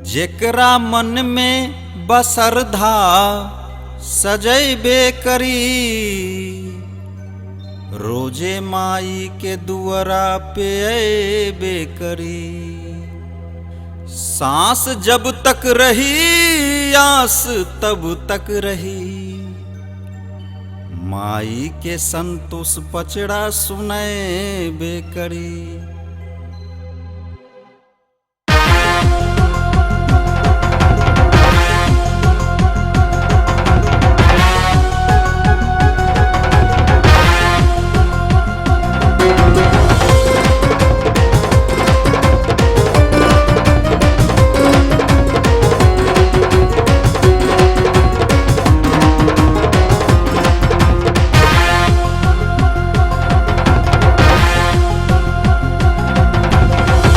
जेकरा मन में बसरधा सजैबे करी, रोजे माई के दुआरा पे अइबे करी। सांस जब तक रही आस तब तक रही, माई के संतोष पचड़ा सुनैबे करी।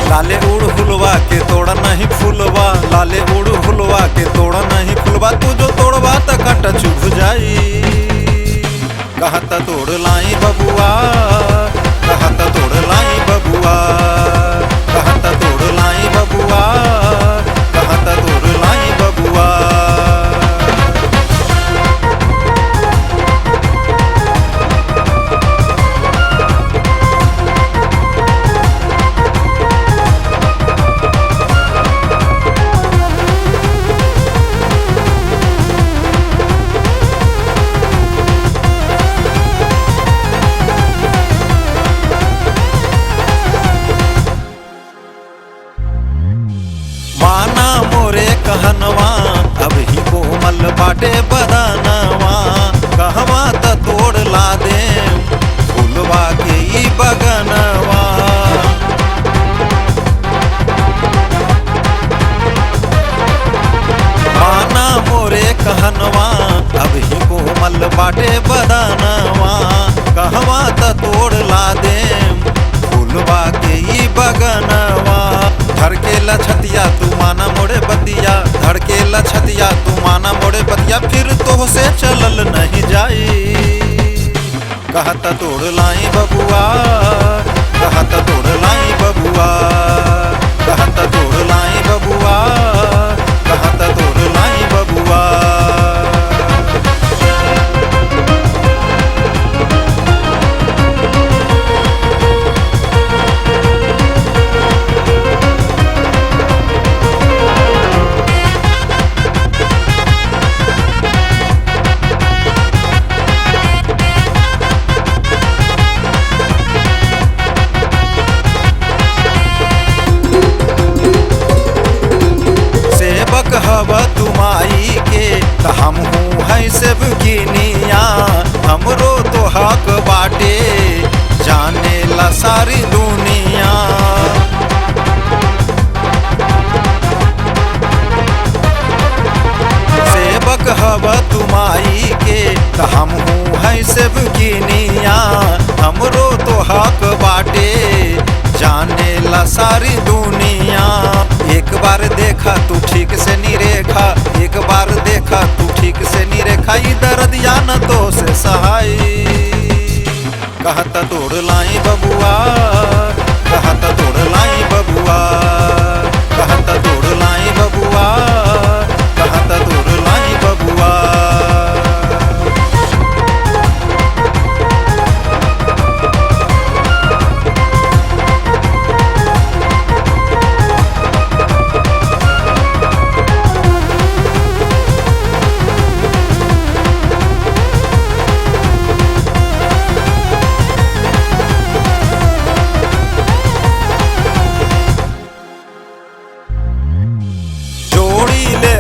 लाले उड़ हुलवा के तोड़ा नहीं फूलवा, लाले उड़ हुलवा के तोड़ा नहीं फूलवा, तू जो तोड़वा त कांटा चुभ जाई। कहता तोड़ लाई बबुआ, कहता तोड़ लाई बबुआ, कहता तोड़ लाई बबुआ, कहता तोड़ लाई बबुआ। माना मोरे कहनवा अब ही कोमल बाटे बदनवा, कहवा त तोड़ ला दे फूलवा के ई बगनवा। माना मोरे कहनवा अब ही कोमल बाटे बदनवा, कहवा त तोड़ ला दे फूलवा के ई बगनवा। धड़के लछतिया तू माना मोड़े बतिया, धड़के लछतिया तू माना मोड़े बतिया, फिर तो से चलल नहीं जाई। कहता तोड़ लाई बबुआ, कहता तोड़ लाई बबुआ, कहता तोड़ लाई बबुआ, कहता तोड़ लाई बबुआ। सेवक हव तुमाई के त हमहू है सेवकिनिया, हमरो तो हक बाटे जाने ला सारी दुनिया। सेवक हव तुमाई के त हमहू है सेवकिनिया, हमरो तो हक बाटे जाने ला सारी दुनिया। एक बार देखा तू ठीक से नी रेखा, एक बार देखा तू ठीक से नी रेखा, ई दर्दिया न तो से सहाई। कहता तोड़ लाई बबुआ, कहता तोड़ लाई बबुआ, कहता तोड़ लाई बबुआ, कहता तोड़ लाई बबुआ।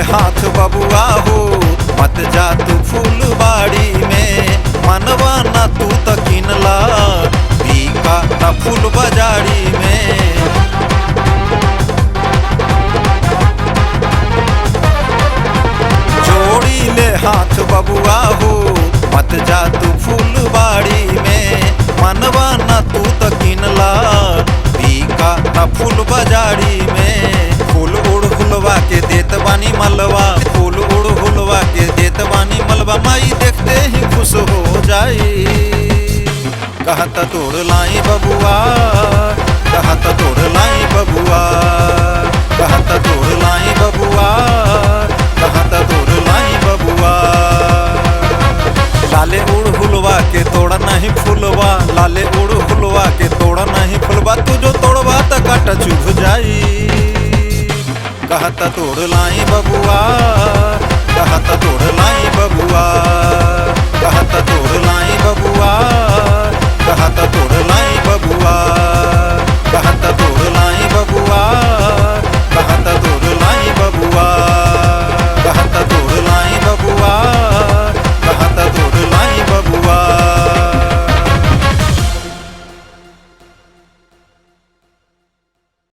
हाथ बबुआ हो मत जा तू फूलबाड़ी में, मनवा न तू त किनला बीका न फूल बाजारी में। जोड़ी ले हाथ बबुआ हो मत जा तू फूलबाड़ी में, मनवा न तू त किनला बीका न फूल बाजारी में। फूल उड़ हुलवा के देत बानी मलवा, फूल उड़ हुलवा के देत बानी मलवा, माई देखते ही खुश हो जाई। कहता तोड़ लाई बबुआ, कहता तोड़ लाई बबुआ, कहता तोड़ लाई बबुआ। फुलवा के तोड़ा नहीं फुलवा, तू जो तोड़वा त काटा चुभ जाई। कहता तोड़ लाई बबुआ, कहता तोड़ लाई बबुआ।